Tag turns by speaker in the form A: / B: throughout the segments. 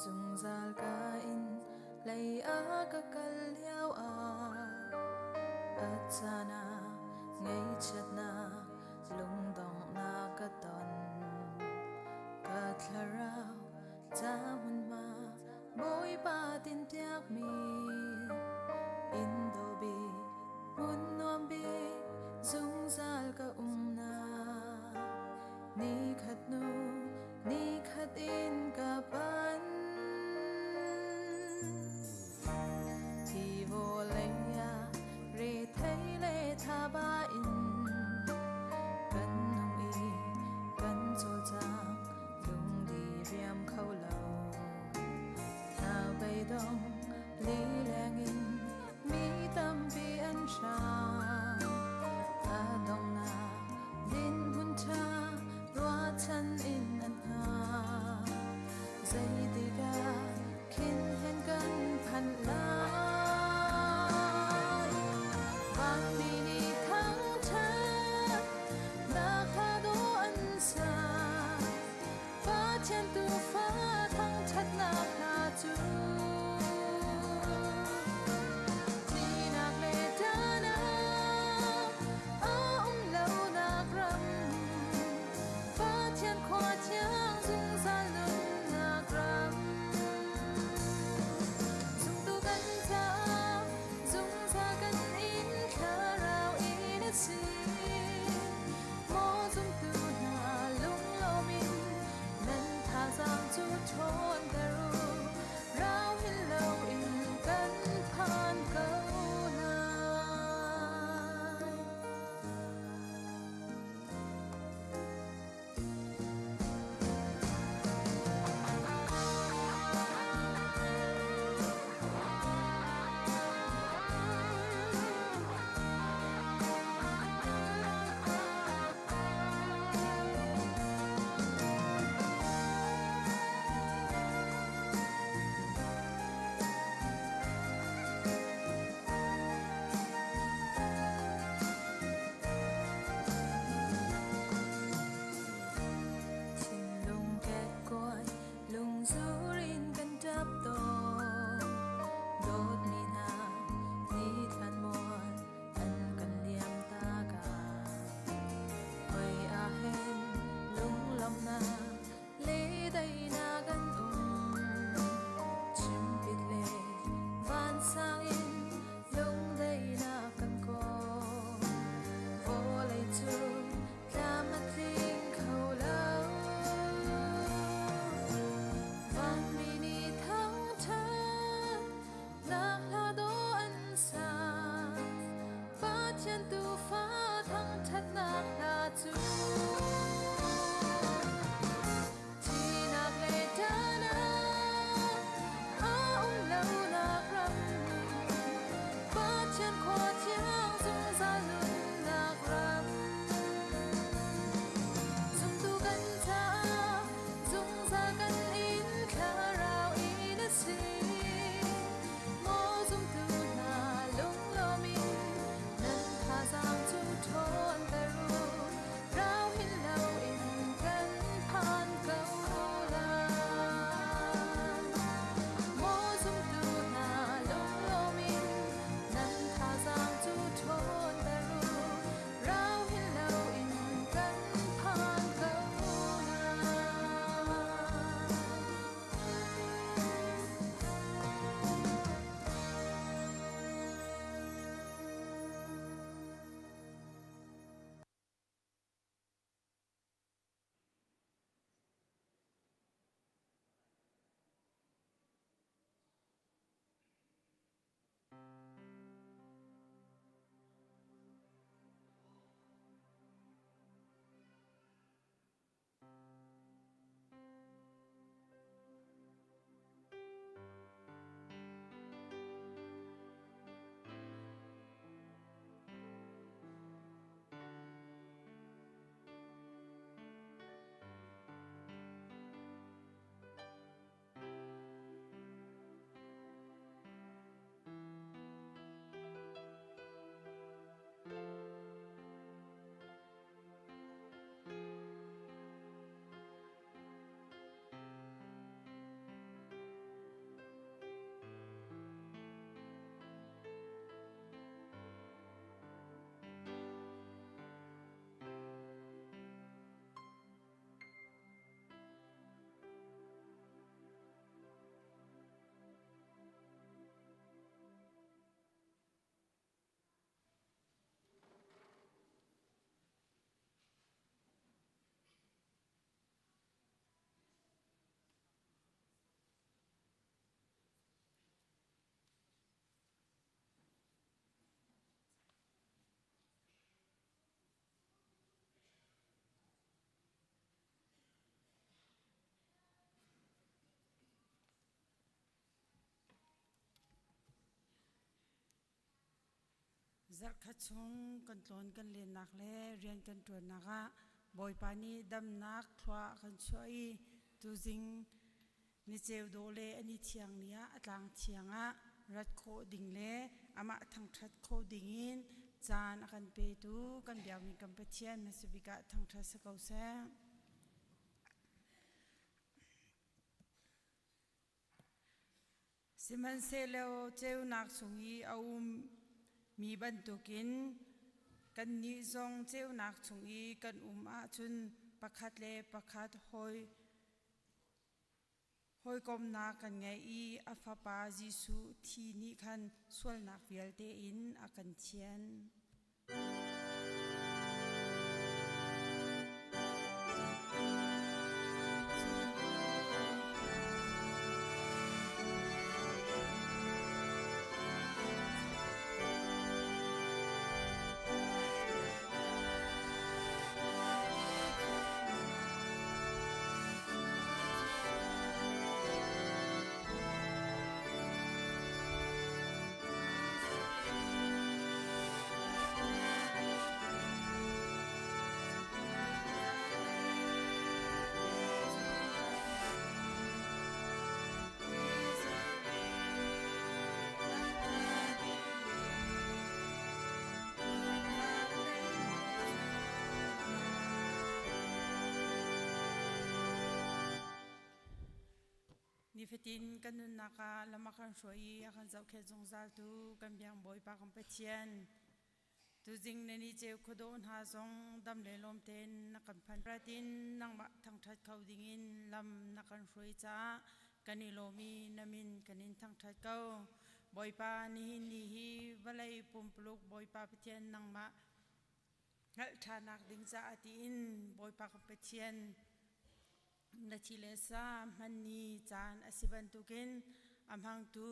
A: Zungzal ka in lei ah ka kal lio ah a caan ah ngaihchiatnak lungdonghnak ka ton. Ka thlarau ca hmunhma Bawipa tinhpiakmi inn dawh bik hmun nuam bik zungzal ka umnak nikhat hnu nikhat in ka panh. Hi vawlei ah rethei le thaba in kan nung i kan cawlcang lungdi riam kho lo. Hna beidong lileng in mi tampi an hrang. A donghnak dinhmun ṭha ruahchan in an hngak. Zeitikah khin hen kan phanh lai? Vanmi nih thangṭhat nak hla dawh an sa. Pathian tuufa thangṭhatnak hla cu Thihnak le ṭahnak a um lonak ram Pathian khua thiang zungzal nunnak ram Zumtu kan caah zungzal kan inn thlarau in a si. Maw zumtu hna lunglawm in nan thazaang.
B: Zarhkhat chung kan tlawn kan lennak le rian kan ṭuannak ah Bawipa nih damnak thlua a kan chuah i tuzing niceu dawh le a ni thiang ni ah a tlang thiang ah rat khawh ding le amah thangṭhat khawh dingin caan a kan petu kan biakmi kan Pathian hmasa bik ah thangṭhat si ko seh. Sihmanhsehlaw ceunak chung i a ummi bantukin kannih zong ceunak chung i kan um ahcun pakhat le pakhat hawikomnak kan ngei i a Fapa Jesuh thi nih khan sualnak vialte in a kan thianh. Nifatin kan nunnak ah lam a kan hruai i a kan zohkhenh zungzaltu kan biang Bawipa kan Pathian. Tuzing na ni ceu khuadawh hna zong dam le lawm tein na kan phan ratin nangmah thangṭhat kho dingin lam na kan hruai caah kan i lawm i na min kan in thangṭhat ko. Bawipa, nihin ni hi vawlei pumpuluk Bawipa Pathian nangmah hngalh ṭhanak ding caah tiin Bawipa kan Pathian na thi le sa hmanni caan a si bantukin a hmangtu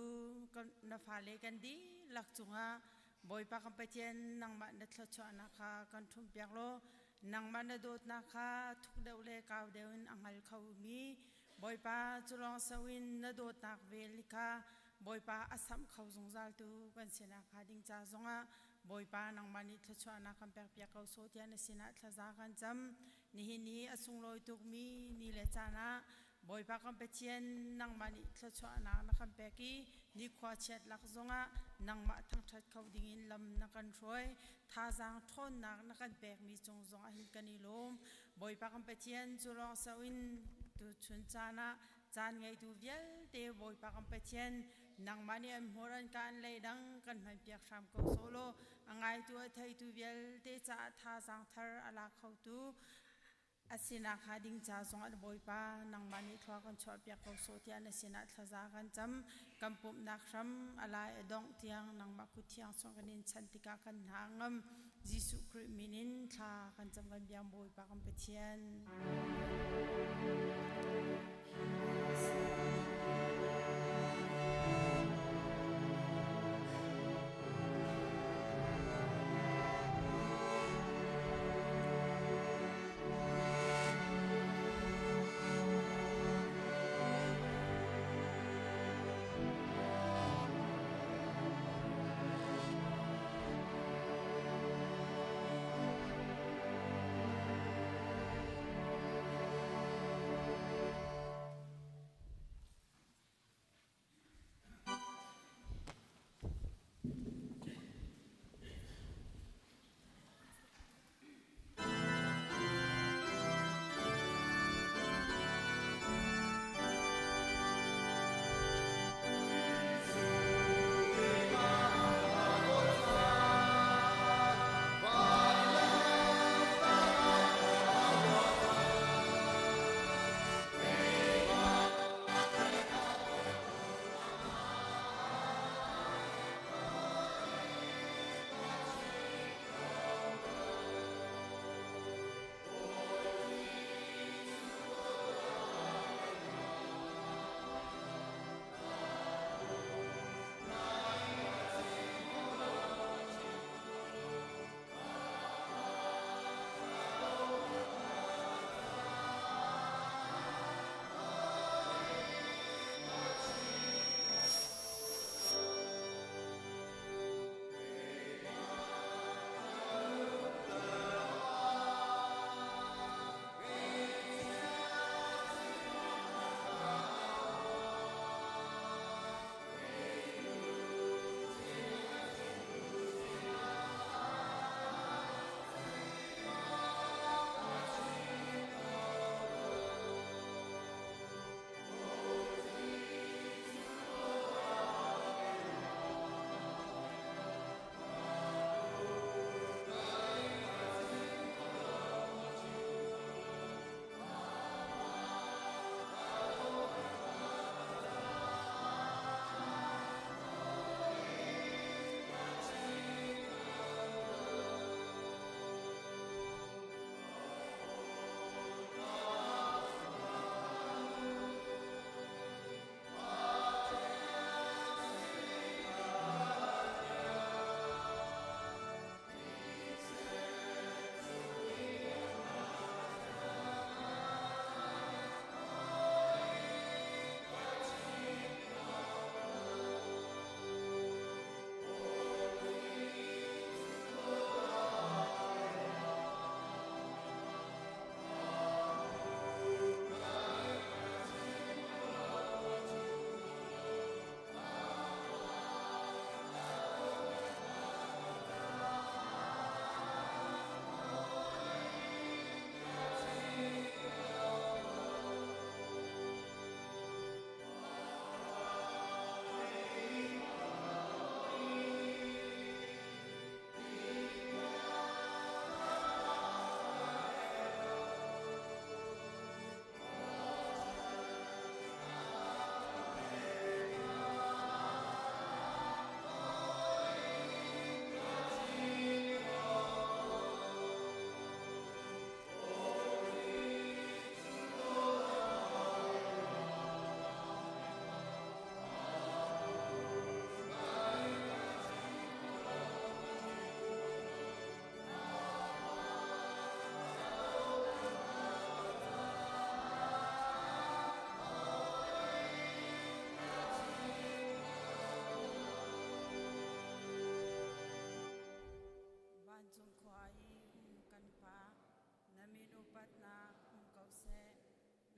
B: na fale kan dihlak cungah Bawipa kan Pathian nangmah na thluachuahnak kha kan ṭhumhpiak law nangmah na dawtnak kha thuk deuh le kau deuh in a hngal khomi Bawipa cu lawng soin na dawtnak vel kha Bawipa a samh kho zungzaltu kan sinak hnga ding ca zongah Bawipa nangmah nih thluachuahnak kan pekpiak ko sawh tiah na sinah thlaza kan cam. Nihin ni a sunglawi tukmi ni le caan ah Bawipa kan Pathian nangmah nih thluachuahnak na kan pek i nikhua chiat lak zongah nangmah thangṭhat kho dingin lam na kan hruai. Thazaang ṭhawnnak na kan pekmi cung zongah hin kan i lawm. Bawipa kan Pathian cu lawng soin tuchun caan ah caan ngeitu vialte Bawipa kan Pathian nangmah nih an hmur an ka an leidang kan hmanpiak hram ko sawh law a ngaitu a theitu vialte caah thazaang thar a la khotu a sinak hnga ding ca zong an Bawipa nangmah nih thlua kan chuahpiak ko sawh tiah na sinah thlaza kan cam. Kan pumhnak hram a lai a dongh tiang nangmah kut thiang chung kan in chanh tikah kan hna a ngam. Jesuh Khrih min in thla kan cam kan biang Bawipa kan Pathian.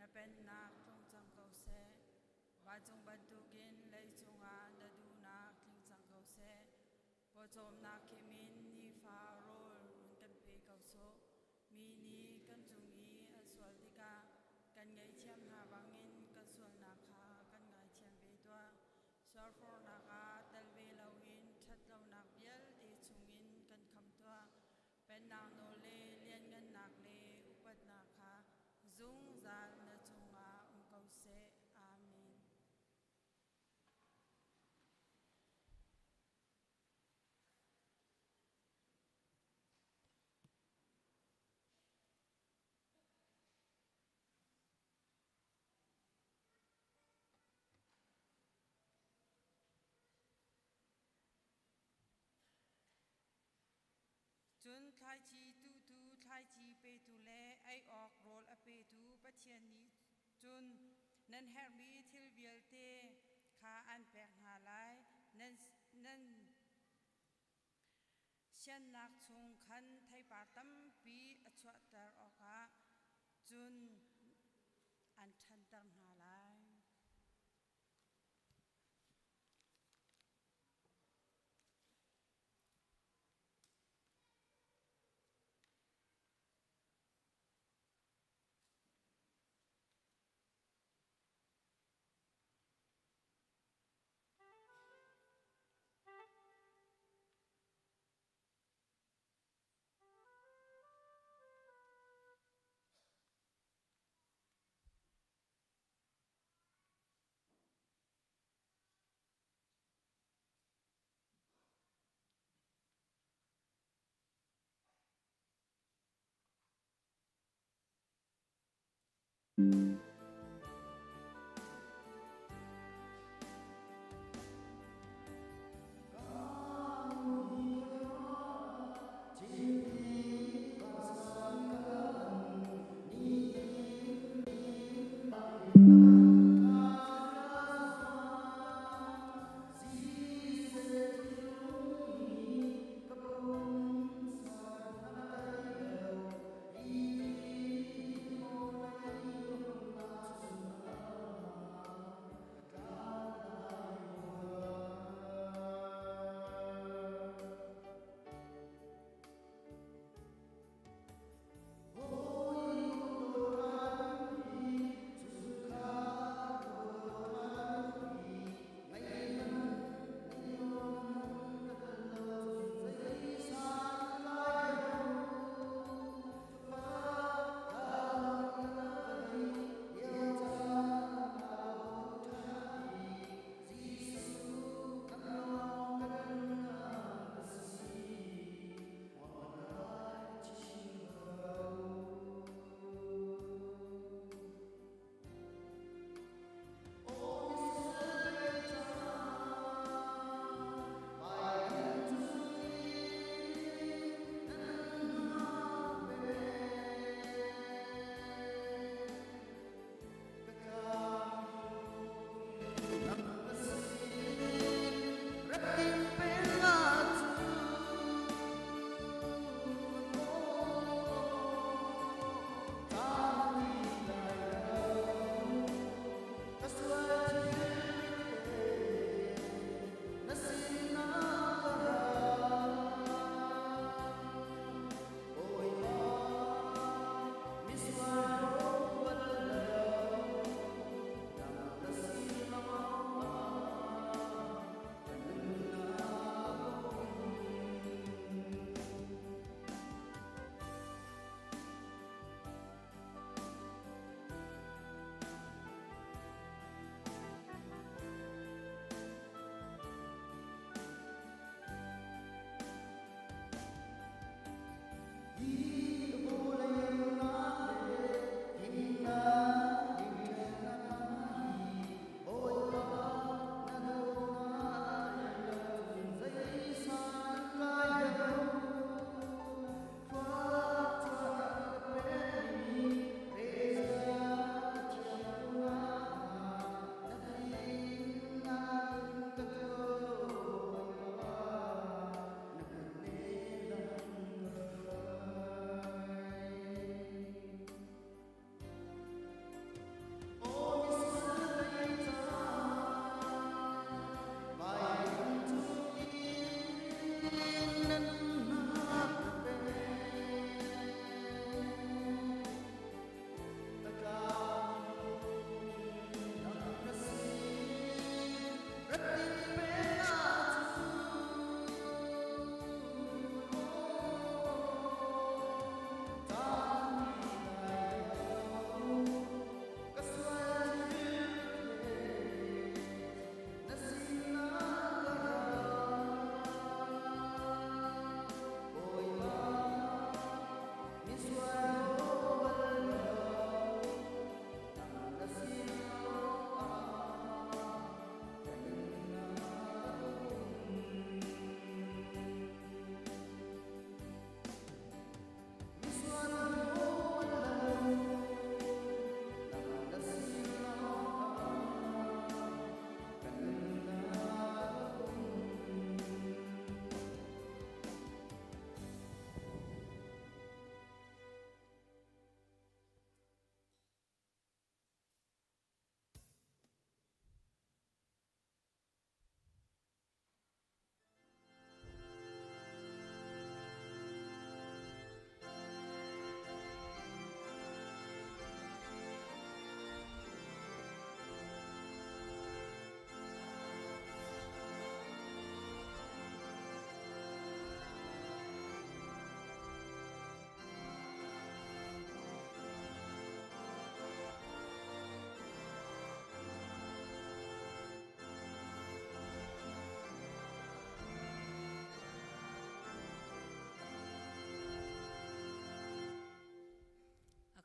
B: Na pennak tlung cang ko seh. Vancung bantukin leicung ah na duhnak tling cang ko seh. Pawcawmnak khimin nifa rawl run kan pe ko sawh. Mi nih kan cung i an sual tikah kan ngaihthiam hna bangin kan sualnak kha kan ngaithiam ve tuah. Sualforhnak ah tel ve loin ṭhatlonak vialte chungin kan khamh tuah. Pennak nawl le lianngannak le upatnak kha zungzal na cungah um ko seh. Amen. Cun thlaici tuhtu, thlaici petu le ei awk rawl a petu Pathian nih cun nan herhmi thil vialte kha an pek hna lai. Nan siannak chung khan theipar tampi a chuahter awkah cun an ṭhanter hna lai.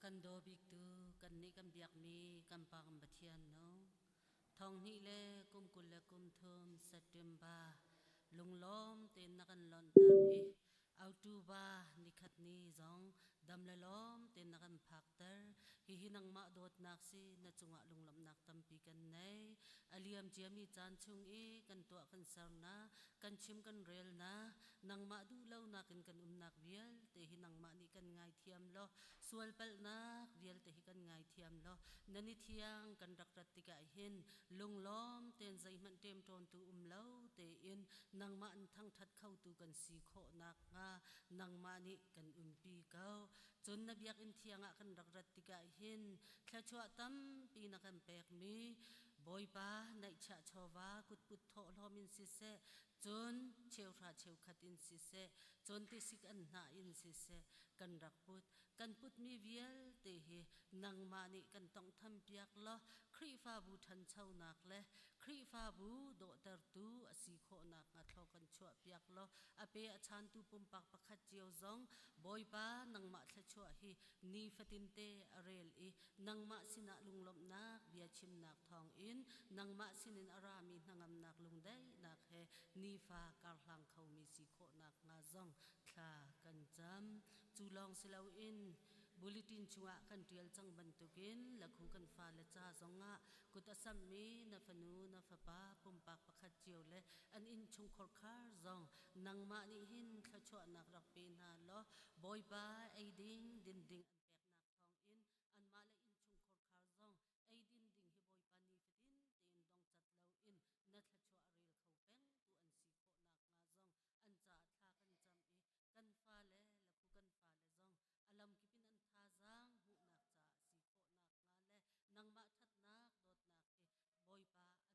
C: kan daw biktu kannih kan biakmi kan Pa kan Pathian nung thonghnih le kum 23 September lunglawm tein na kan lonhter i October nikhat ni zong dam le lawm tein na kan phakter. Hihi nangmah dawtnak si na cungah lunglawmhnak tampi kan nei. A liam ciami caan chung i kan tuah kan sernak, kan chim kan relnak, nangmah duh lonak in kan umnak vialte hi nangmah nih kan ngaithiam law sual palhnak vialte hi kan ngaithiam law na ni thiang kan rak rat tikah hin lunglawm tein zeihmanh ṭemṭawntu um lo tein nangmah an thangṭhat khotu kan si khawh nakhnga nangmah nih kan umpi ko. Cun na biakinn thiang ah kan rak rat tikah hin thluachuah tampi na kan pekmi Bawipa neihchiah chawva kutput thawhlawm in siseh, cun cheuhra cheukhat in siseh, cun tisik an hnah in siseh, kan rak put. Kan putmi vialte hi nangmah nih kan tawnghthampiak law Khrihfabu ṭhanchonak le Khrihfabu dawhtertu a si khawh nakhnga thlaw kan chuahpiak law a pe a chantu pumpak pakhat cio zong Bawipa nangmah thluachuah hi nifatinte a rel i nangmah sinah lunglawmhnak bia chimnak thawngin nangmah sinin a rami hnangamnak lungdaihnak he nifa karhlang khomi si khawh nakhnga zong thla kan cam. Cu lawng si loin bulletin chungah kan ṭial cang bantukin lakhu kan fale ca zongah kut a samhmi na fanu na fapa pumpak pakhat cio le an innchungkhar khar zong nangmah nih hin thluachuahnak rak pe hna law Bawipa ei ding din ding an peknak thawngin anmah le innchungkhar khar zong ei din ding hi Bawipa nifatin tein dongcat loin na thluachuah rel kho peng tu an si khawh nakhnga zong an caah thla kan cam i kan fale lakhu kan fale zong a lamkip in an thazaang hmuhnak caah si khawh nakhnga le nangmah ṭhatnak dawtnak hi Bawipa an hmuh chinchin nak ah a can khawh nakhnga thlaw kan chuahpiak ko. Cu lawng si loin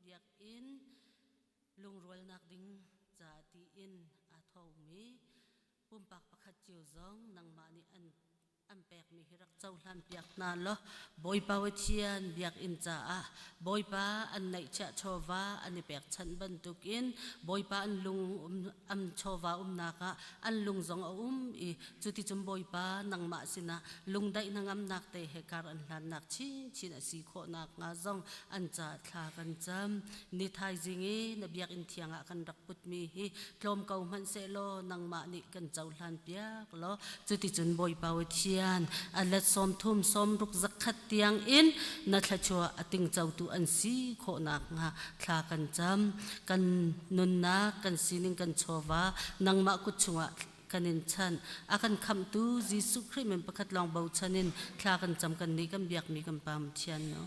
C: biakinn lungrualnak ding ca tiin aa thomi pumpak pakhat cio zong nangmah nih an an pekmi hi rak cohlan piak hna law Bawipa Pathian biakinn caah Bawipa an neihchiah chawva an i pekchanh bantukin Bawipa an lung um an chawva umnak ah an lung zong a um i cuticun Bawipa nangmah sinah lungdaih hnangamnak te he kar an hlannak chinchin a si khawh nakhnga zong an ca thla kan cam. Ni thaizing i na biakinn thiang ah kan rak putmi hi tlawm ko hmanh sehlaw nangmah nih kan cohlan piak law cuticun Bawipa Pathian a let 30 60 zakhat tiang in na thluachuah a tingcotu an si khawh nakhnga thla kan cam. Kan nunnak, kan sining, kan chawva nangmah kut chungah kan in chanh. A kan khamhtu Jesuh Khrih min pakhat lawng bochan in thla kan cam kan nih kan biakmi kan Pa Pathian no.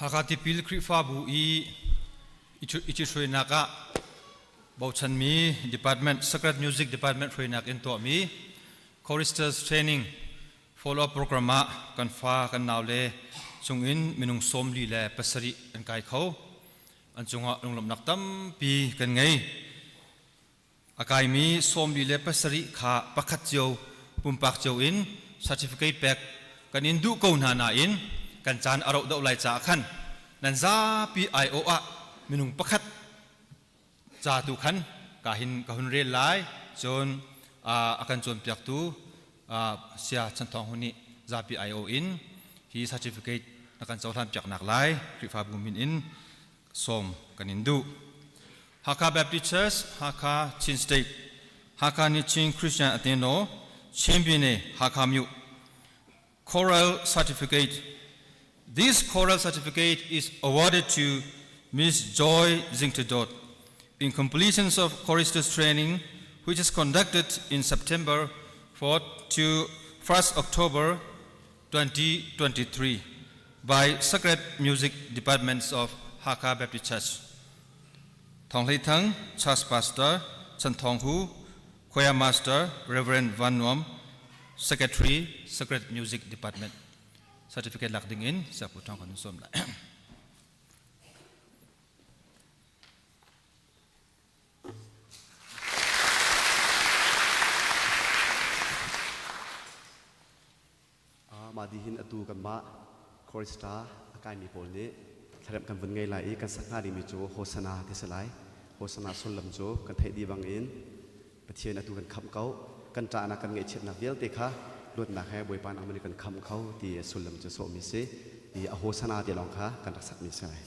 D: Hakha Tipil Khrihfabu i i ṭhihruainak ah bochanmi department Sacred Music Department hruainak in tuahmi Choristers Training Follow-up program ah kan fa kan naule chungin minung 47 an kai kho. An cungah lunglawmhnak tampi kan ngei. A kaimi 47 kha pakhat cio pumpak cio in certificate pek kan in duh ko hna nain kan caan a rauh deuh lai caah khan nan zapi aiawh ah minung pakhat ca tu khan ka hin ka hun rel lai. Cun a kan cawnpiaktu Sia Chan Thawng Hu nih zapi aiawh in hi certificate na kan cohlan piaknak lai Khrihfabu min in sawm kan in duh. Hakha Baptist Church, Hakha, Chin State, Hakha Ni Chin Christian Ateno, Chin Pyine, Hakha Myu. Choral Certificate. This choral certificate is awarded to Ms. Joy Zingtedot in completion of choristers training, which is conducted in September 4 to 1st October 2023 by Sacred Music Departments of Hakha Baptist Church. Thong Hlei Thang, Church Pastor, Chan Thong Hu, Choir Master, Reverend Van Nuam, Secretary, Sacred Music Department. Certificate lak ding in Siapu Thong kan som lai.
E: Mah dihin atu kanmah chorister a kaimi pawl nih thlaremh kan vun ngei lai i kan sak hnga dingmi cu Hosana ti si lai. Hosana sullam cu kan theih dih bangin Pathian atu kan khamh ko. Kan ṭahnak kan ngaihchiatnak vialte kha luatnak he Bawipa nangmah nih kan khamh kho ti a sullam cu sawhmi si. I a Hosana ti lawng kha kan rak sakmi si lai.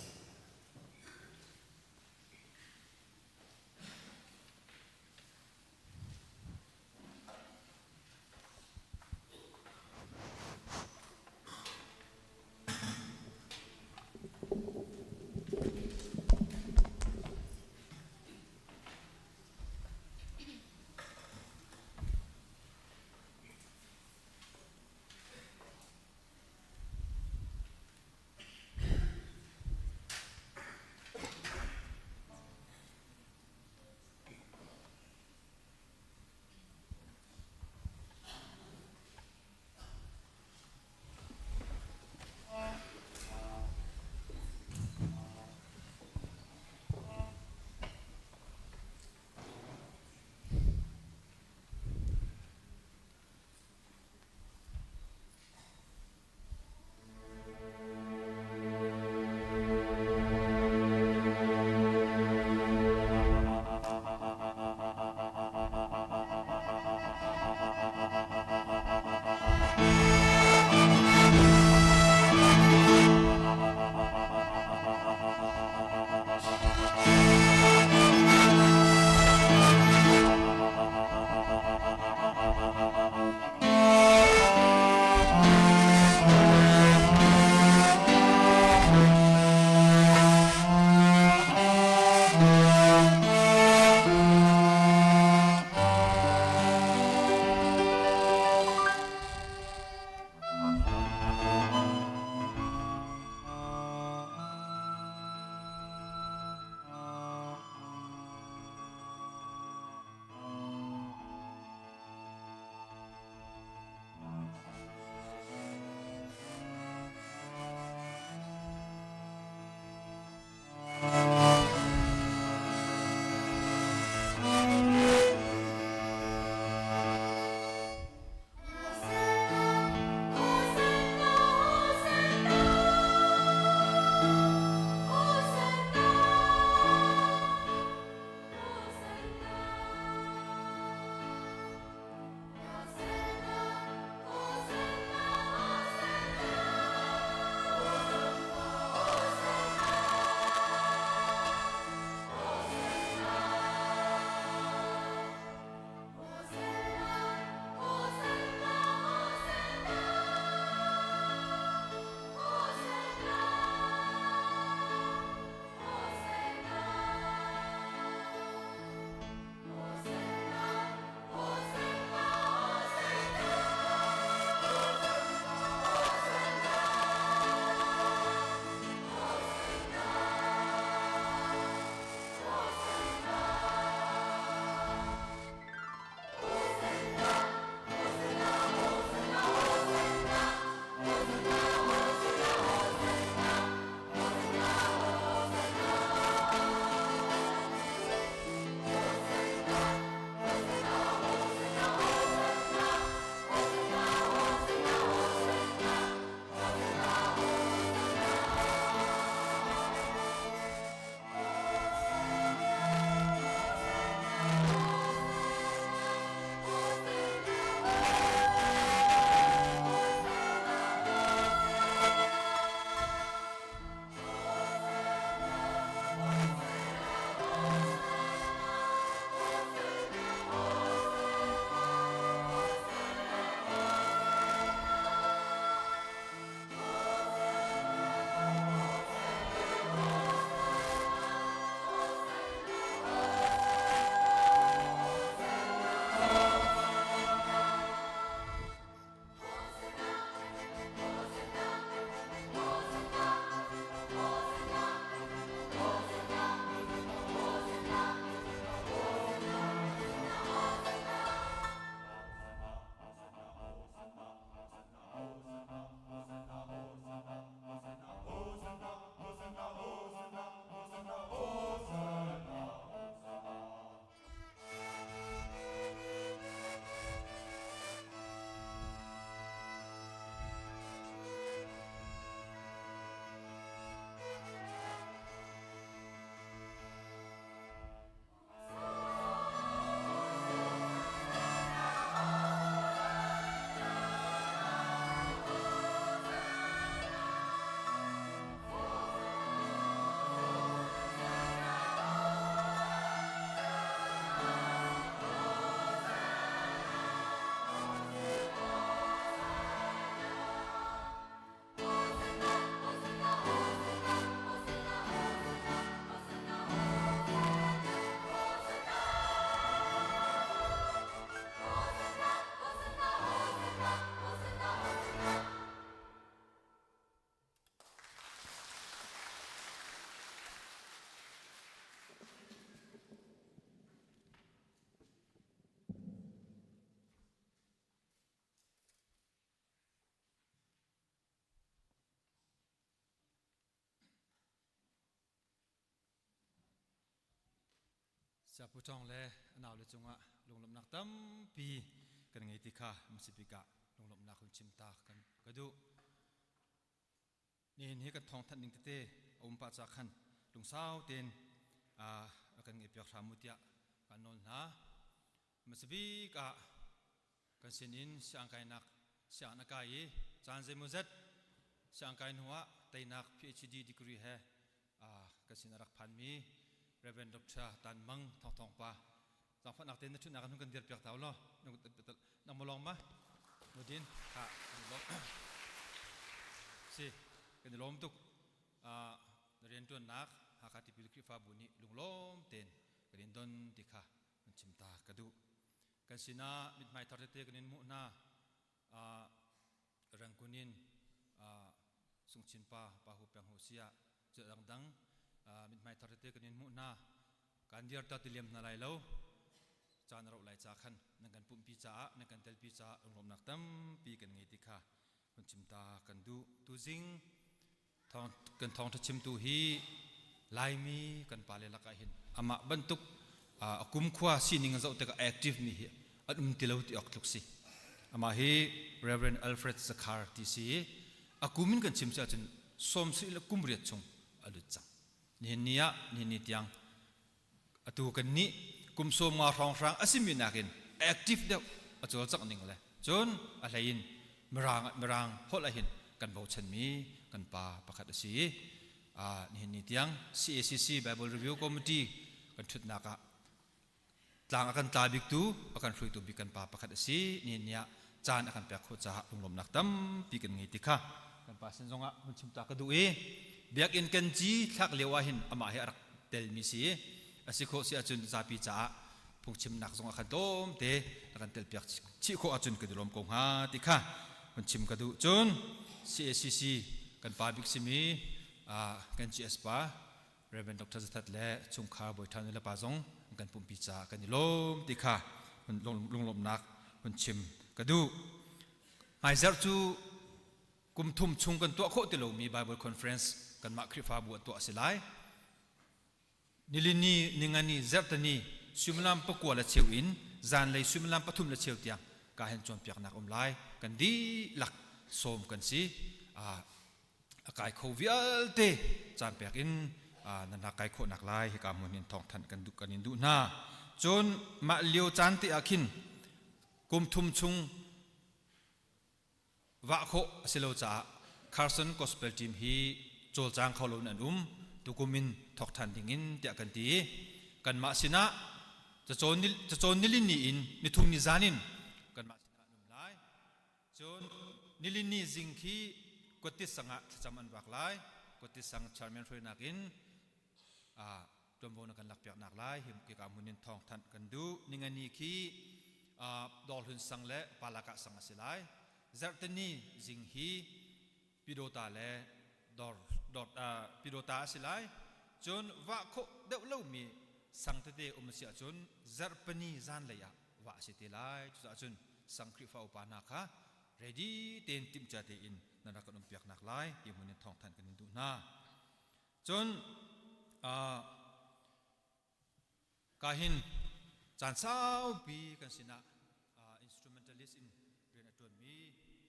D: Siapu Cawng le a naule cungah lunglawmhnak tampi kan ngei ti kha Mississippi ah lunglawmhnak hun chim ta kan ka duh. Nihin hi kan thawng thanh ding tete a um pah ca khan lungsau tein a kan ngeih piak hram u tiah kan nawl hna. Mississippi ah kan sinin siangkainak sianginn a kai i caan zeimawzat siangkai hnu ah teinak PhD degree he kan sin a rak phanmi Reverend Dr. Tan Mang Thawng Thawng pa zaangfahnak tein na ṭhutnak in hun kan dir piak ta u law nang maw lawng ma mudin kha si kan i lawm tuk na rianṭuannak Hakha Tipil Khrihfabu nih lunglawm tein kan in don ti kha kan chim ta ka duh kan sinah mithmai thar tete kan in hmuh hna Rangoon in Sungchin pa Pa Hu Peng Hu sia cu dangdang mithmai thar tete kan in hmuh hna kan dir ta ti liam hna lai lo caan ro lai ca khan nan kan pumpi caah nan kan telpi caah lunglawmnak tampi kan ngei ti kha hun chim ta kan duh tuzing Thawng, kan thawngṭha chimtu hi Laimi kan pale lakah hin amah bantuk a kumkhua sining zoh tikah active mi hi an um ti lo ti awk tluk si. Amah hi Reverend Alfred Zakhar ti si i a kum in kan chim si ahcun sawm si le kum riat chung a lut cang. Nihin ni ah nihin ni tiang atu kan nih kum sawm nga hrawnghrang a simi nakin active deuh a cawlcangh ning le cun a hlei in mirang mirang holh ahhin kan bochanmi kan pa pakhat a si i nihin ni tiang CACC Bible Review Committee kan ṭhutnak ah tlang a kan tla biktu a kan hruaitu bik kan pa pakhat a si nihin ni ah caan a kan pek khawh caah lunglawmnak tampi kan ngei ti kha kan pa sin zongah hun chim ta ka duh i biakinn kan ci thlak lio ah hin amah hi a rak telmi si a si khawh si ahcun zapi caah phungchimnak zong ah khan tlawmte a kan telpiak chih khawh ahcun kan i lawm ko hnga ti kha hun chim ka duh cun CACC kan pa bik simi kan GS pa Reverend Dr. Zathat le chungkhar bawi ṭha le pa zong kan pumpi caah kan i lawm ti kha lunglawmhnak hun chim ka duh. Hmaizarh cu kum thum chung kan tuah khawh ti lomi Bible Conference kanmah Khrihfabu ah tuah a si lai. Nilini, ningani, zarhtani, suimilam pakua le cheu in zanlei suimilam pathum le cheu tiang ka hen cawnpiaknak um lai. Kan dihlak sawm kan si. A kai kho vialte caan pek in nan rak kai khawhnak lai hika hmun in thawngthanh kan duh kan in duh hna. Cun mah lio caan te ah khin kum thum chung vah khawh a si lo caah Carson Gospel Team hi cawlcang kho lo in an um tukum in thawk ṭhan ding in tiah kan ti kanmah sinah cacawn nilin ni in nithum ni zan in kanmah sinah an um lai cun nilin ni zing khi kuattit sang ah thlacam an vak lai kuattit sang chairman hruainak in ṭuanvo na kan lakpiaknak lai hi kika hmun in thawngthanh kan duh ningani khi Dawrhlun sang le Palakah sang a si lai zarhteni zing hi Pidota le Dor Dor Pidota a si lai cun vah khawh deuh lomi sang tete um a si ahcun zarhpani zanlei ah vah a si te lai cucaah cun sang Khrihfa upa hna kha ready tein timhcia tein nan rak kan umpiaknak lai hi hmun in thawngthanh kan in duh hna Cun ka hin caan saupi kan sinah instrumentalist in rian a ṭuanmi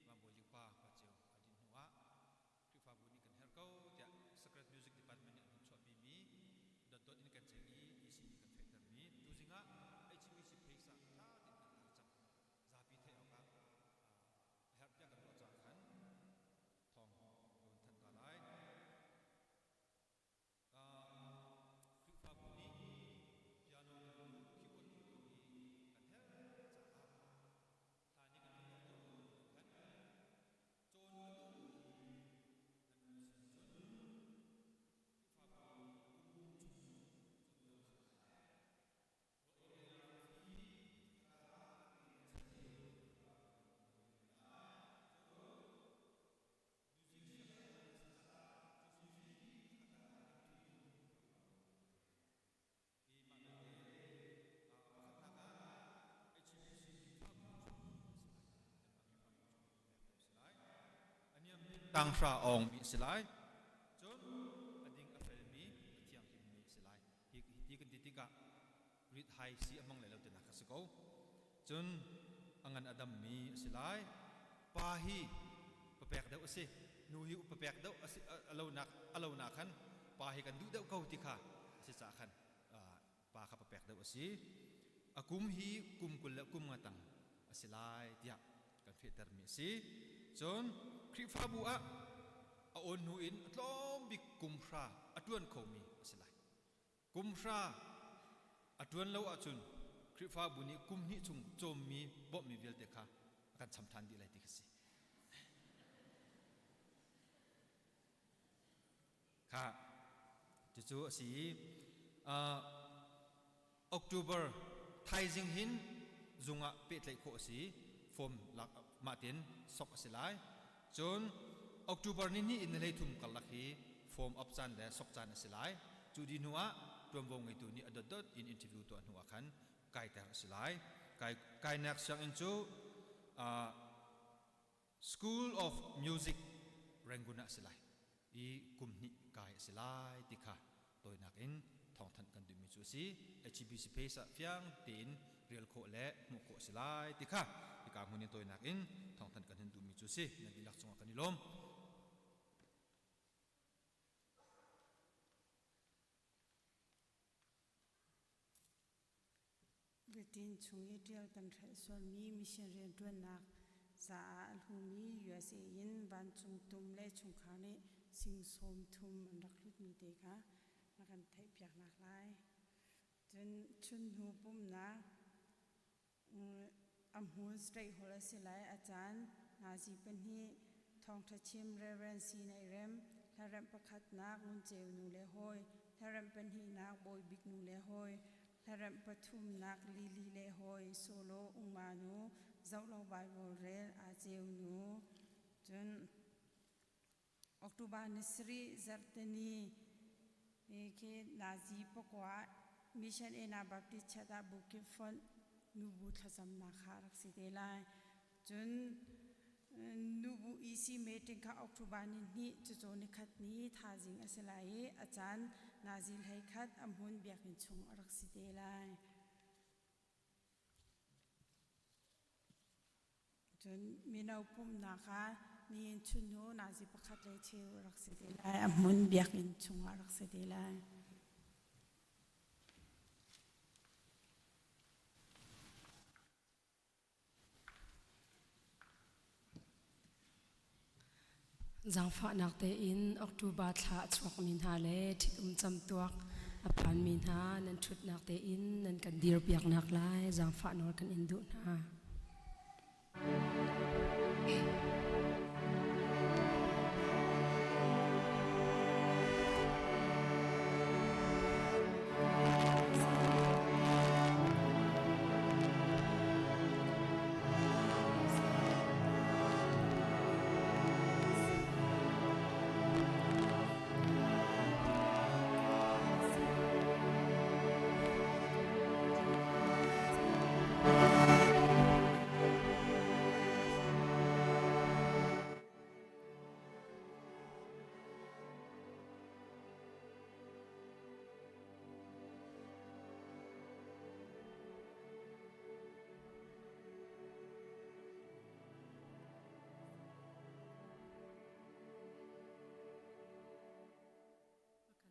D: Van Bawi Ling pa pa ceu a dinh hnu ah Khrihfabu nih kan herh ko tiah Sacred Music Department nih an hun chuahpimi dotdot in kan ceih i EC nih kan fehtermi tuzing ah HBC page ah ṭha tein kan tar cang. Zapi theih awkah a herh tiah kan ruah caah khan thawng ka vun thanh ta lai. Khrihfabu nih piano kan duh, keyboard kan duh i kan herh caah hla nih kan tuah khawh khan cawn a duhmi nan um si ahcun Khrihfabu kum chung cawnter a si lai. Tanghra awngmi a si lai. Cun a ding a felmi, a thianghlimmi a si lai. Hi ti kan ti tikah. Rit hai si a hmang lai lo tinak kha si ko. Cun a ngan a dammi a si lai. Pa hi papek deuh a si. Nu hi papek deuh a si a lonak a lonak khan pa hi kan duh deuh ko ti kha a si caah khan pa kha papek deuh a si. A kum hi kum 20 le kum nga tang a si lai tiah kan fehtermi a si. Cun Khrihfabu ah a awn hnu in a tlawm bik kum hra a ṭuan khomi a si lai. Kum hra a ṭuan lo ahcun Khrihfabu nih kum hnih chung cawmmi bawmhmi vialte kha a kan cham ṭhan dih lai ti kha si. Kha cucu a si i October thaizing hin zung ah pehtlaih khawh a si. Form lak mah tein sok a si lai. Cun October ni hnih in ni 13 karlak hi form up caan le sok caan a si lai. Cu dih hnu ah ṭuanvo ngeitu nih a dotdot in interview tuah hnu ah khan kaiter a si lai. Kai kainak sianginn cu School of Music Rangoon ah a si lai i kum hnih kai a si lai ti kha tawinak in thawngthanh kan duhmi cu a si. HBC Page ah fiang tein rel khawh le hmuh khawh a si lai ti kha hika hmun in tawinak in thawngthanh kan hun duhmi cu a si. Nan dihlak cungah kan i lawm.
B: Britain chung i ṭial kan hrelh sualmi mission rianṭuannak caah a hlumi USA in vancung tum le chungkhar nih sing 30 an rak hlutmi te kha na kan theihpiaknak lai. Cun chunhnu pumhnak a hmun straight hall a si lai. A caan nazi pahnih thawngṭha chim Rev. Si Neih Rem, hlaremh pakhatnak Ngun Ceu nu le hawi, hlaremh pahnihnak Bawi Bik nu le hawi, hlaremh pathumnak Lili le hawi, solo Ungma nu, Zohlo Baibal rel Aa Ceu nu, cun October ni sarih zarhteni khi nazi pakua Mission Anabaptist Church ah Bukit Fonh nubu thlacamnak kha a rak si te lai. Cun nubu EC meeting kha October ni hnih cucu nikhat ni thazing a si lai i a caan nazi 11 a hmun biakinn chung a rak si te lai. Cun mino pumhnak ah nihin chunhnu nazi pakhat le cheu a rak si te lai. A hmun biakinn chungah a rak si te lai.
F: Zaangfahnak tein October thla a chuakmi hna le ṭhitum camtuak a phanmi hna nan ṭhutnak tein nan kan dirpiaknak lai zaangfah nawl kan in duh hna.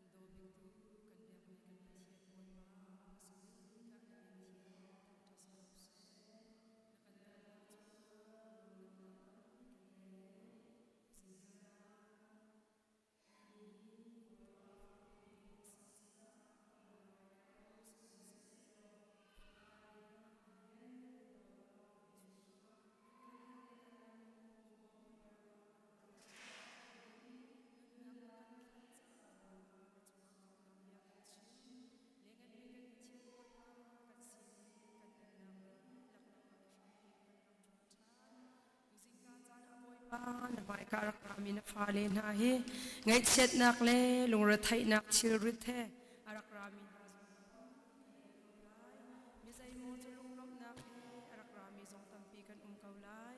F: A kan daw biktu kan biakmi kan Pathian Bawipa a hmasa bik ah na min hi thangṭhat si ko seh. Na kan dawtnak cu lunglawmhnak tampi kan ngei. Na hmaika rak rami na fale hna hi ngaihchiatnak le lungretheihnak thilrit he a rak rami hna mi zeimaw cu lunglawmhnak he a rak rami zong tampi kan um ko lai.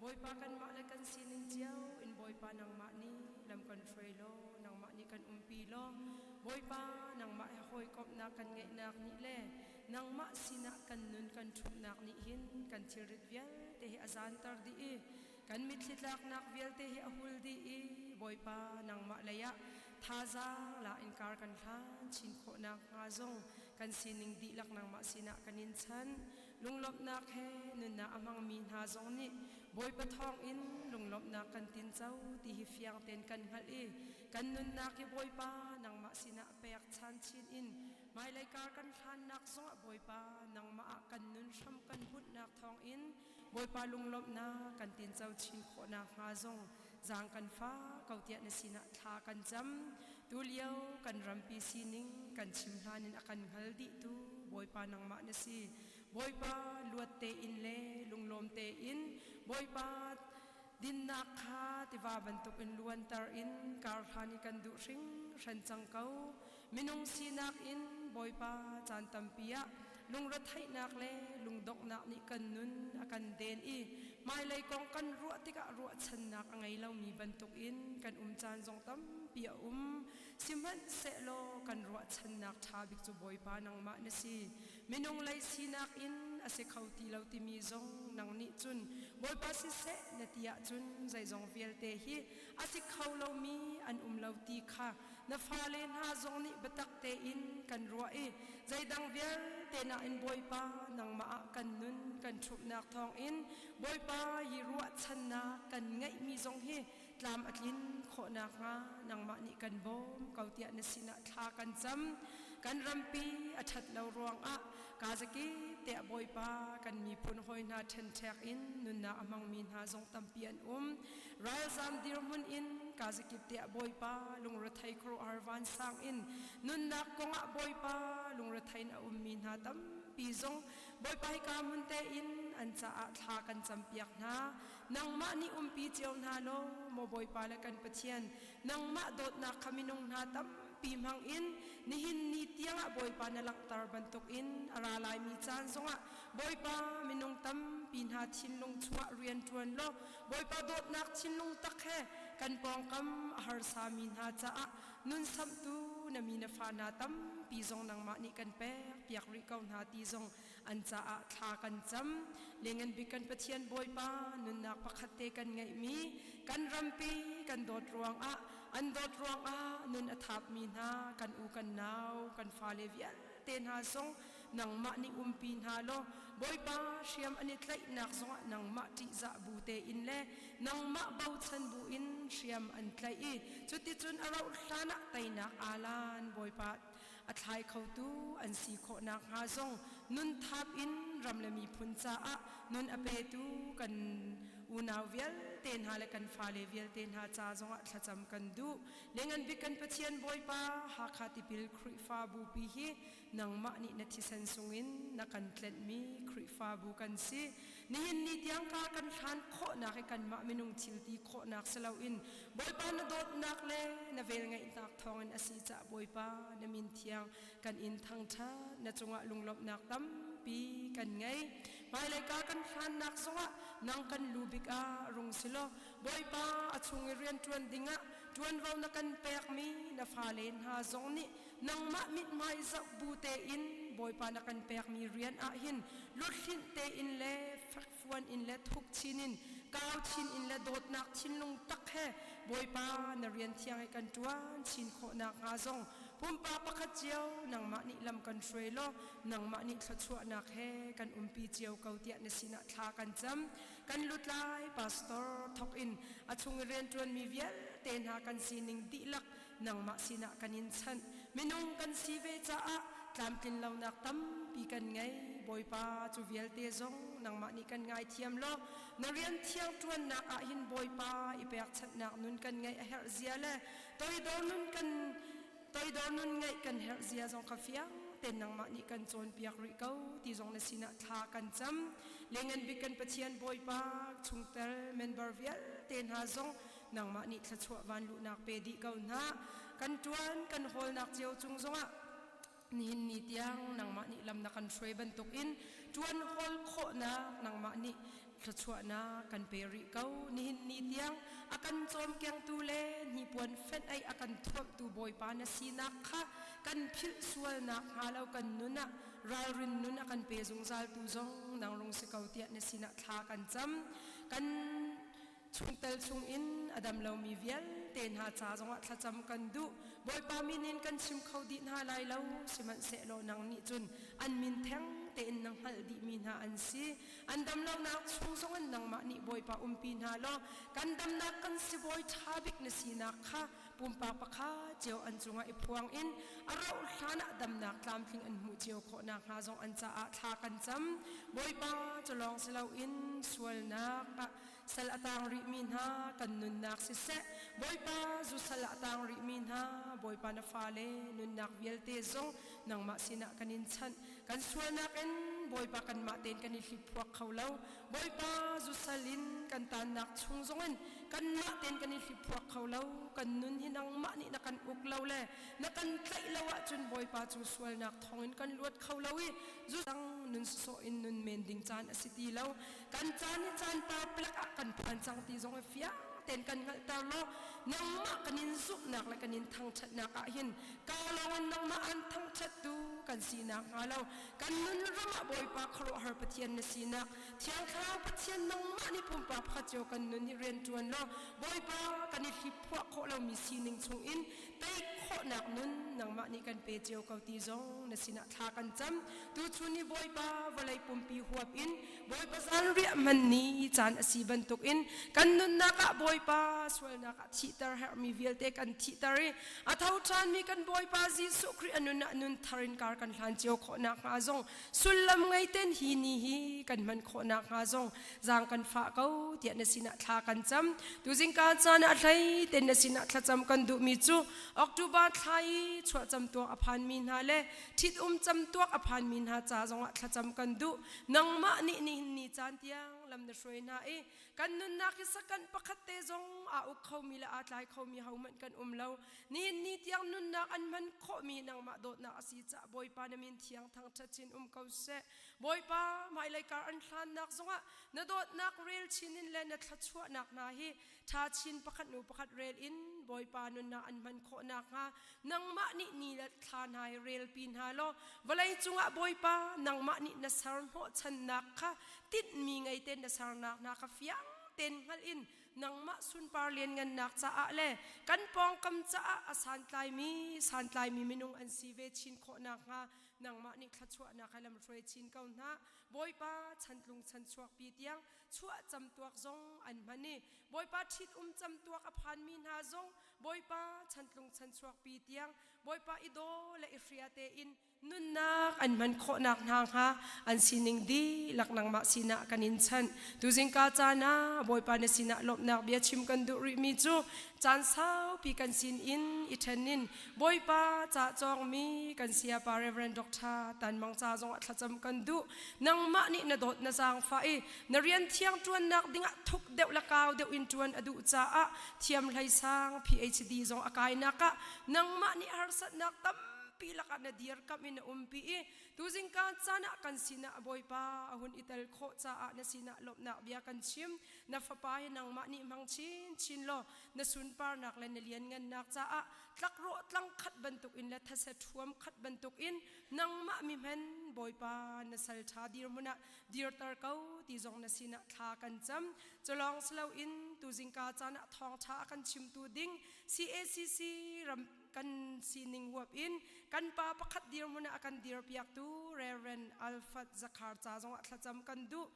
F: Bawipa kanmah le kan sining cio in Bawipa nangmah nih lam kan hruai law nangmah nih kan umpi law Bawipa nangmah he hawikomhnak kan ngeihnak nih le Nangmah sinah kan nun kan ṭhumhnak nih hin kan thilrit vialte hi a zanter dih i kan mitthli tlaknak vialte hi a hul dih i Bawipa nangmah lei ah thazaang la in kar kan hlan chin khawhnak hnga zong kan sining dihlak nangmah sinah kan in chan. Lunglawmhnak he nunnak a hmangmi hna zong nih Bawipa thawngin lunglawmhnak kan tinco ti hi fiang tein kan hngalh i kan nunnak hi Bawipa nangmah sinah pek chan chin in hmailei kar kan hlannak zongah Bawipa nangmah ah kan nun hram kan bunhnak thawngin Bawipa lunglawmhnak kan tinco chin khawhnak hnga zong zaang kan fa ko tiah na sinah thla kan cam. Tulio kan rampi sining kan chim hlan in a kan hngal dihtu Bawipa nangmah na si. Bawipa luat tein le lunglawm tein Bawipa dinnak kha tiva bantuk in luanter in karhlan i kan duh hringhran cang ko. Minung sinak in Bawipa caan tampi ah lungretheihnak le lungdonghnak nih kan nun a kan den i hmailei kong kan ruah tikah ruahchannak a ngei lomi bantukin kan um caan zong tampi a um. Sihmanhsehlaw kan ruahchannak ṭha bik cu Bawipa nangmah na si. Minung lei sinak in a si kho ti lo timi zong nang nih cun Bawipa siseh na ti ahcun zeizong vialte hi a si kho lomi an um lo ti kha na fale hna zong nih biatak tein kan ruah i zeidang vialte nain Bawipa nangmah ah kan nun kan ṭhumhnak thawngin Bawipa hi ruahchannak kan ngeihmi zong hi tlam a tlin khawh nakhnga nangmah nih kan bawm ko tiah na sinah thla kan cam. Kan rampi a ṭhat lo ruangah kazakip tiah Bawipa kan miphun hawi hna ṭhenṭhek in nunnak a hmangmi hna zong tampi an um. Ralzam dirhmun in kazakip tiah Bawipa lungrethei khuaruahhar vansang in nunnak kongah Bawipa lungrethei in a ummi hna tampi zong Bawipa hika hmun tein an caah thla kan campiak hna. Nangmah nih umpi cio hna law, maw Bawipa le kan Pathian, nangmah dawtnak kha minung hna tampi hmang in nihin ni tiangah Bawipa na langhter bantukin a ra laimi caan zongah Bawipa minung tampi hna thinlung chungah rian ṭuan law Bawipa dawtnak thinlung tak he kan pawngkam a harsami hna caah nun samhtu na mi na fa hna tampi zong nangmah nih kan pek piak rih ko hna ti zong an caah thla kan cam. Lengan bik kan Pathian Bawipa nunnak pakhat te kan ngeihmi kan rampi kan dawt ruangah an dawt ruangah nun a thapmi hna kan u kan nau kan fale vialte hna zong nangmah nih umpi hna law Bawipa hriam an i tlaihnak zongah nangmah ṭihzah bu tein le nangmah bochan bu in hriam an tlaih i cuticun a rauh hlan ah teinak aalan Bawipa a thlai khotu an si khawh nakhnga zong nun thap in ram le miphun caah nun a petu kan unau vialte hna le kan fale vialte hna ca zongah thlacam kan duh. Lengan bik kan Pathian Bawipa Hakha Tipil Khrihfabu pi hi nangmah nih na thisen sungin na kan tlenhmi Khrihfabu kan si. Nihin ni tiang ka kan hlan khawhnak i kanmah minung thil ti khawhnak si loin Bawipa na dawtnak le na velngeihnak thawngin a si caah Bawipa na min thiang kan in thangṭhat na cungah lunglawmhnak tampi kan ngei. Hmailei ka kan hlannak zongah nang kan lu bik ah rung si law Bawipa a chung i rianṭuan dingah ṭuanvo na kan pekmi na fale hna zong nih nangmah mithmai zoh bu tein Bawipa na kan pekmi rian ah hin luthlinh tein le fekfuan in le thuk chin in kau chin in le dawtnak thinlung tak he Bawipa na rian thiang i kan ṭuan chin khawh nakhnga zong pumpak pakhat cio nangmah nih lam kan hruai law nangmah nih thluachuahnak he kan umpi cio ko tiah na sinah thla kan cam. Kan lutlai pastor thok in a chung i rianṭuanmi vialte hna kan sining dihlak nangmah sinah kan in chanh. Minung kan si ve caah tlamtlin lonak tampi kan ngei. Bawipa, cu vialte zong nangmah nih kan ngaithiam law na rian thiang ṭuannak ah hin Bawipa i pekchanhnak nun kan ngeih a herh zia le toidor nun kan toidor nun ngeih kan herh zia zong kha fiang tein nangmah nih kan cawnpiak rih ko ti zong na sinah thla kan cam. Lengan bik kan Pathian Bawipa chungtel member vialte hna zong nangmah nih thluachuah van luhnak pe dih ko hna. Kan ṭuan kan hawlnak cio cung zongah nihin ni tiang nangmah nih lam na kan hruai bantukin ṭuan hawl khawhnak nangmah nih Thluachuahnak kan pe rih ko. Nihin ni tiang a kan cawmkengtu le hnipuan fenh ei a kan thuamhtu Bawipa na sinak kha kan philh sualnak hnga lo kan nun ah ralrin nun a kan pe zungzaltu zong nang rung si ko tiah na sinah thla kan cam. Kan chungtel chungin a dam lomi vialte hna ca zongah thlacam kan duh. Bawipa min in kan chim kho dih hna lai lo, sihmanhsehlaw nang nih cun an min theng tein na hngalh dihmi hna an si. An damlonak chung zongin nangmah nih Bawipa umpi hna law kan damnak kan sibawi ṭha bik na sinak kha pumpak pakhat cio an cungah i phuang in a rauh hlan ah damnak tlamtling an hmuh cio khawh nakhnga zong an caah thla kan cam. Bawipa cu lawng si loin sualnak ah sal a tang rihmi hna kan nunnak siseh, Bawipa zu sal a tang rihmi hna Bawipa na fale nunnak vialte zong nangmah sinah kan in chanh. Kan sualnak in Bawipa kanmah tein kan i hliphuak kho lo. Bawipa zusal in kan tannak chung zongin kanmah tein kan i hliphuak kho lo. Kan nun hi nangmah nih na kan uk lo le na kan tlaih lo ahcun Bawipa cu sualnak thawngin kan luat kho lo i zu dang nun sawsawh in nun men ding caan a si ti lo. Kan caan hi caan parplek ah kan phan cang ti zong i fiang tein kan hngalhter law nangmah kan in zumhnak le kan in thangṭhatnak ah hin kaa lawngin nangmah an thangṭhattu kan sinak hnga lo kan nun ram ah Bawipa khuaruahhar Pathian na sinak Thiang Thlarau Pathian nangmah nih pumpak pakhat cio kan nun hi rian ṭuan law Bawipa kan i hliphuah khawh lomi sining chungin tei khawhnak nun nangmah nih kan pe cio ko ti zong na sinah thla kan cam. Tuchun hi Bawipa vawlei pumpi huap in Bawipa zanriah hman ni caan a si bantukin kan nunnak ah Bawipa sualnak ah thihter herhmi vialte kan thihter i a tho ṭhanmi kan Bawipa Jesuh Khrih a nun ah nun thar in kar kan hlan cio khawh nakhnga zong sullam ngei ten hi ni hi kan hman khawh nakhnga zong zaang kan fah ko tiah na sinah thla kan cam. Tuzingka caan ah hlei ten na sinah thlacam kan duhmi cu October thla i chuah camtuak a phanmi hna le ṭhitum camtuak a phanmi hna ca zongah thlacam kan duh. Nangmah nih nihin ni caan tiang lam na hruai hna i kan nunnak hi sakan pakhat te zong aa uk khomi le aa tlai khomi hohmanh kan um lo. Nihin ni tiang nunnak an hman khawhmi nangmah dawtnak a si caah Bawipa na min thiang thangṭhat chin um ko seh. Bawipa hmailei kar an hlannak zongah na dawtnak rel chin in le na thluachuahnak hna hi ṭha chin pakhat hnu pakhat rel in Bawipa nunnak an hman khawh nakhnga nangmah nih ni le thla hna hi relpi hna law vawlei cungah Bawipa nangmah nih na ser hnawhchannak kha tinhmi ngei tein na sernak hna kha fiang tein hngalh in nangmah sunpar lianngannak caah le kan pawngkam caah a santlaimi santlaimi minung an si ve chin khawh nakhnga nangmah nih thluachuahnak he lamhruai chin ko hna. Bawipa chantlung chanchuakpi tiang chuah camtuak zong an hman i Bawipa ṭhit-um camtuak a phanmi hna zong Bawipa chantlung chanchuakpi tiang Bawipa i daw le i hria tein nunnak an hman khawhnak hna hnga an sining dihlak nangmah sinah kan in chanh. Tuzingka caan ah Bawipa na sinah lawmhnak bia chim kan duh rihmi cu caan saupi kan sin in i ṭhen in Bawipa ca cawngmi kan sayapa Reverend Dr. Tan Mang ca zongah thlacam kan duh. Nangmah nih na dawt na zaangfah i na rian thiang ṭuannak dingah thuk deuh le kau deuh in ṭuan a duh caah thiam hlei sang PhD zong a kainak ah nangmah nih harsatnak tampi lakah na dirkamh in na umpi i tuzingka caan ah kan sinah Bawipa a hun i tel khawh caah na sinah lawmhnak bia kan chim. Na fapa hi nangmah nih hmang chinchin law na sunparnak le na lianngannak caah tlakrawh tlang khat bantukin le thase ṭhuam khat bantukin nangmah mi hmen Bawipa na sal ṭha dirhmun ah dirter ko ti zong na sinah thla kan cam. Culawng si loin tuzingka caan ah thawngṭha a kan chimtu ding CACC ram kan sining huap in kan pa pakhat dirhmun ah a kan dirpiaktu Reverend Alfred Zakhar ca zongah thlacam kan duh.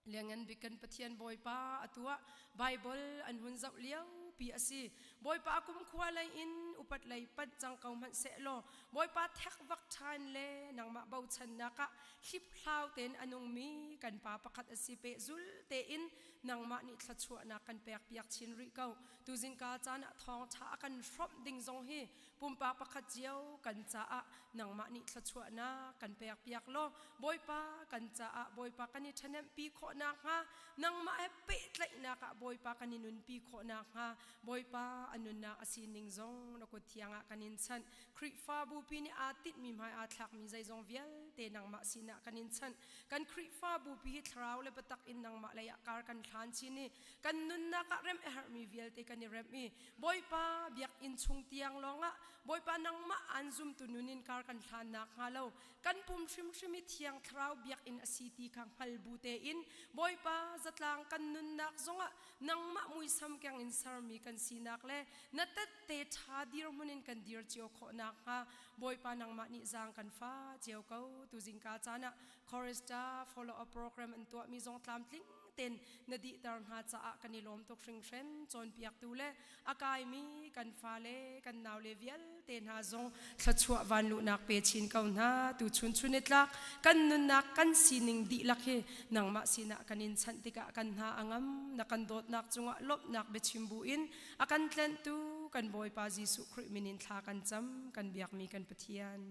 F: Lianngan bik kan Pathian Bawipa atu ah Bible an hun zoh lio pi a si. Bawipa kumkhua lei in upat lei panh cang ko hmanh seh law Bawipa thek vak ṭhan le nangmah bochannak ah hliphlau tein a nungmi kan pa pakhat a si pehzul tein nangmah nih thluachuahnak kan pek piak chin rih ko. Tuzingka caan ah thawngṭha a kan hrawmh ding zong hi pumpak pakhat cio kan caah nangmah nih thluachuahnak kan pek piak law Bawipa kan caah Bawipa kan i ṭhahnempi khawh nakhnga nangmah he pehtlaihnak ah Bawipa kan i nunpi khawh nakhnga Bawipa a nunnak a sining zong na kut thiang ah kan in chanh. Khrihfabu pi nih aa tinhmi hmai aa thlakmi zeizong Zeizong vialte nangmah sinah kan in chanh. Kan Khrihfabu pi hi thlarau le biatak in nangmah lei ah kar kan hlan chin i kan nunnak ah remh a herhmi vialte kan i remh i Bawipa biakinn chung tiang lawngah Bawipa nangmah aan zumtu nun in kar kan hlan nakhnga lo kan pum hrimhrim i Thiang Thlarau biakinn a si ti kha hngal bu tein Bawipa zatlang kan nunnak zongah nangmah muisam keng in sermi kan sinak le na tette ṭha dirhmun in kan dir cio khawh nakhnga Bawipa nangmah nih zaang kan fa cio ko. Tuzingka caan ah chorister follow up program an tuahmi zong tlamtling ten na dihter hna caah kan i lawm tuk hringhren. Cawnpiaktu le a kaimi kan fale kan naule vialte hna zong thluachuah vanluhnak pe chin ko hna. Tu chun chun i tlak kan nunnak kan sining dihlak hi nangmah sinah kan in chanh tikah kan hna a ngam. Na kan dawtnak cungah lawmhnak biachim bu in a kan tlenhtu kan Bawipa Jesuh Khrih min in thla kan cam, kan biakmi kan Pathian.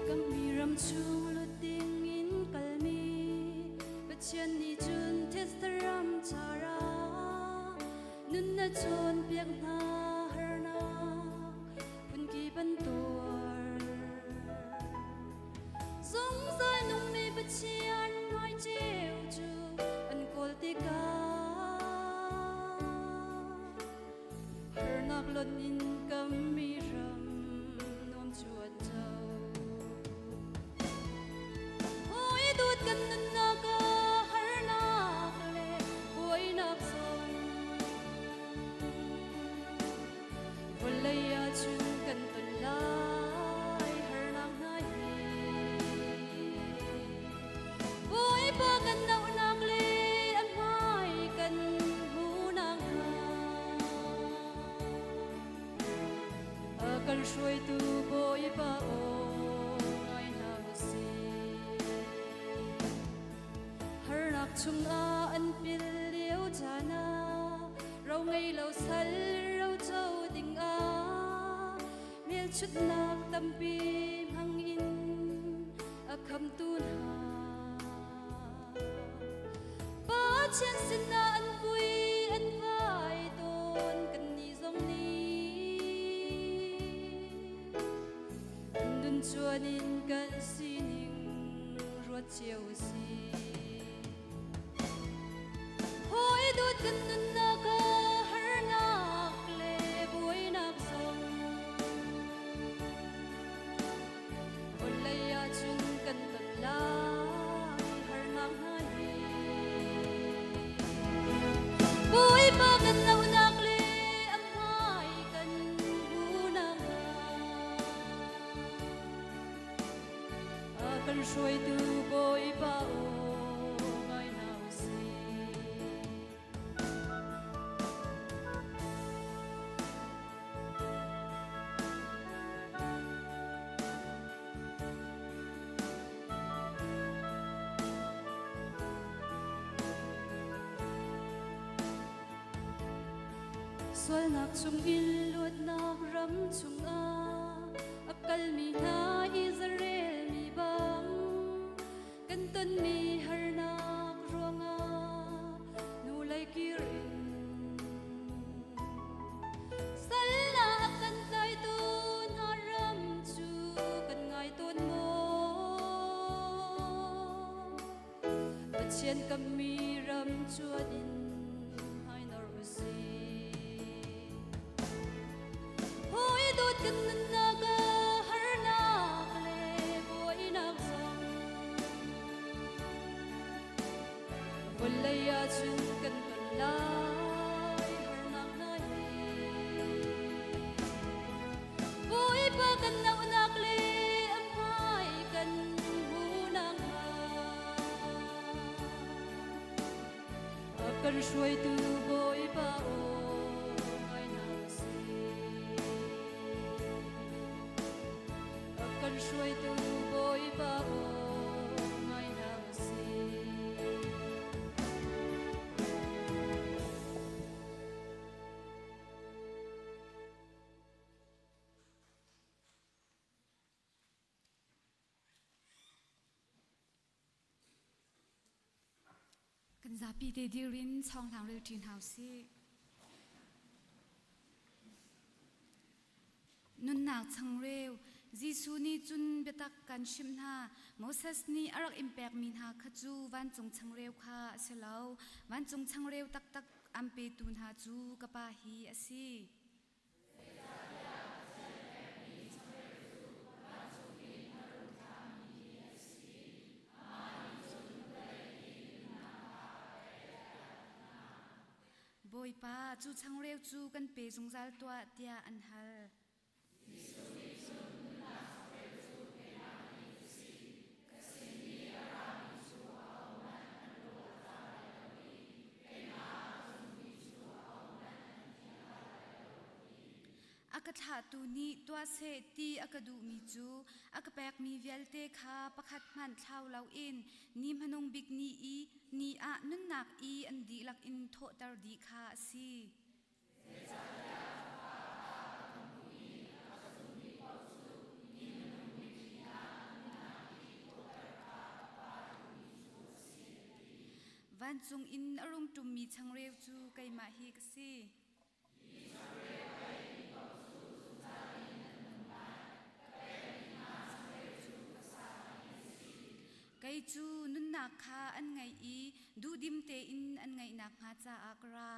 A: Kammi ram chung lut ding in kalmi Pathian nih cun thetsaram cara nun na cawnpiak hna harnak phunki bantuar. Zungzal nungmi Pathian ngai ceu cu an kawl tikah harnak lonh in kammi ram nuam cu an co. Hawi dawt kan nunnak ah harnak le buainak zong vawlei ah cun kan ton lai harnak hna hi. Bawipa kan dohnak le a hmai kan hmuhnak hnga a kan hruaitu Bawipa aw ngai hna u sih. Harnak chungah an pil lio caan ah ro ngei lo sal ro co dingah hmelchunhnak tampi hmang in a khamtu hna. Pathian sinah an vui an vai tawn kannih zong nih nun chuan in kan sining ruat cio si. Hawi dawt kan nunnak ah harnak le buainak zong vawlei ah cun kan ton lai harnak hna hi. Bawipa kan lohnak le a hmai kan hmuhnak hnga a kan hruaitu Bawipa aw ngai hna u sih. Sualnak chungin luatnak ram chungah a kalmi hna Israel mi bang kan tonmi harnak ruangah hnulei kir in sal ah a kan tlaitu hna ram cu kan ngai tawn maw? Pathian kammi ram cuan in hmainor u sih. Hawi dawt kan nunnak ah harnak le buainak zong. cun kan ton lai harnak hna hi. Bawipa kan naunak le a hmai kan hmuhnak hnga. A kan hruaitu Bawipa aw ngai hna usih. A kan hruaitu Bawipa aw ngai hna usih.
F: Kan zapi te dir in chawng rel ṭi hna usih. Nunnak changreu Jesuh nih cun biatak kan chimh hna. Moses nih a rak in pekmi hna kha cu vancung changreu kha a si lo. Vancung changreu taktak an petu hna cu ka Pa hi a si. Bawipa, cu changreu cu kan pe zungzal tuah, tiah an hal. A ka thlahtu nih tuah seh ti a ka duhmi cu a ka pekmi vialte kha pakhat hmanh thlau loin ni hmanung bik ni i ni ah nunnak i an dihlak in thawhter dih kha a si. Vancung in a rung ṭummi changreu cu keimah hi ka si. Kei cu nunnak kha an ngeih i duhdim tein an ngeih nakhnga caah ka ra.